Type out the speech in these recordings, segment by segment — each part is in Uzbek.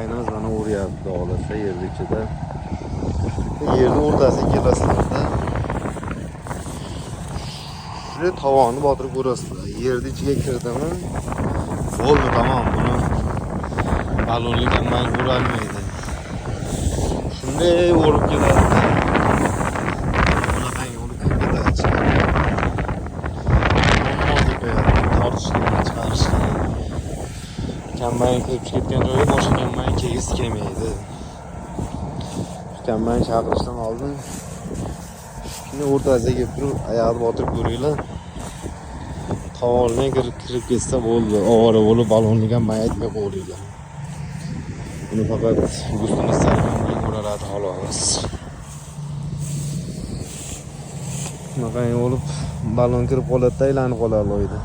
Kombaynimiz mana uryapti, xohlasa yerni ichida. Yerni o'rtasiga kelasizlarda. Shuni tovonni botirib ko'rasizlar. Yerni ichiga kirdimi? Bo'ldi, tamom. Buni balonli kombayn urolmaydi. Shunday o'rib keladi. Bunaqangi bo'lib kirib ketadi ichiga. Muammo qo'yadi, tortishga, chiqarishga. Kombayn kirib ketgan joyga boshqa kombayn kelgisi kelmaydi. Kombayn chaqirishdan oldin shuni o'rtasiga kelib turib, oyog'ini botirib ko'ringlar. Tovondan kirib ketsa bo'ldi, ovora bo'lib balonni kombayn aytmay qo'yinglar. Buni faqat gustunistlar kombayn uraladi xolos. Bunaqangi bo'lib balon kirib qoladi-da, aylanib qoladi loyda.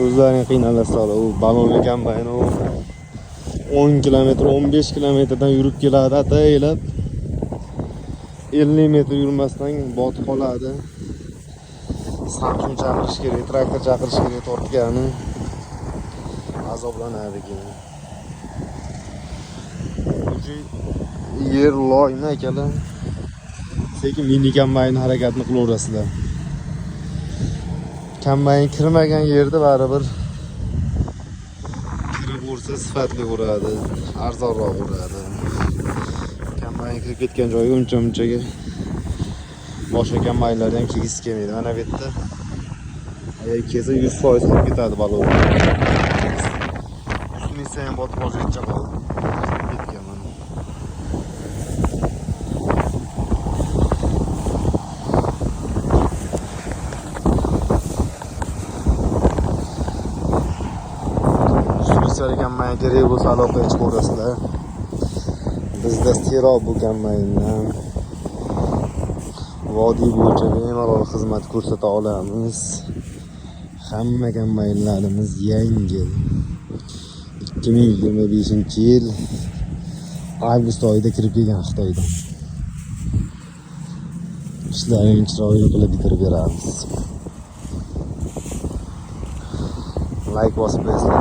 O'zlaring qiynalasizlar, u balonli kombayn u 10 kilometr, 15 kilometrdan yurib keladi ataylab. 50 metr yurmasdan botib qoladi. Samsung chaqirish kerak, traktor chaqirish kerak tortgani. Azoblanadi keyin. Uchi yer loymi akalar? Sekin mini kombayn harakatini qilaverasizlar. Kombayn kirmagan yerda baribir kirib ursa sifatli uradi, arzonroq uradi. Kombayn kirib ketgan joyga uncha munchaga boshqa kombaynlardan ham kelgisi kelmaydi. Mana bu yerda agar kelsa 100% qolib ketadi balon. Shunisi ham botib qolishga qoldi. Ketgan mana. Shunisi kombayn kerak bo'lsa aloqaga chiqaverasizlar. Bizda serob bu kombayndan vodiy bo'yicha bemalol xizmat ko'rsata olamiz. Hamma kombaynlarimiz yangi. 2025-yil avgust oyida kirib kelgan Xitoydan. Ishlarini chiroyli qilib bitirib beramiz. Like bosib qo'yasizlar.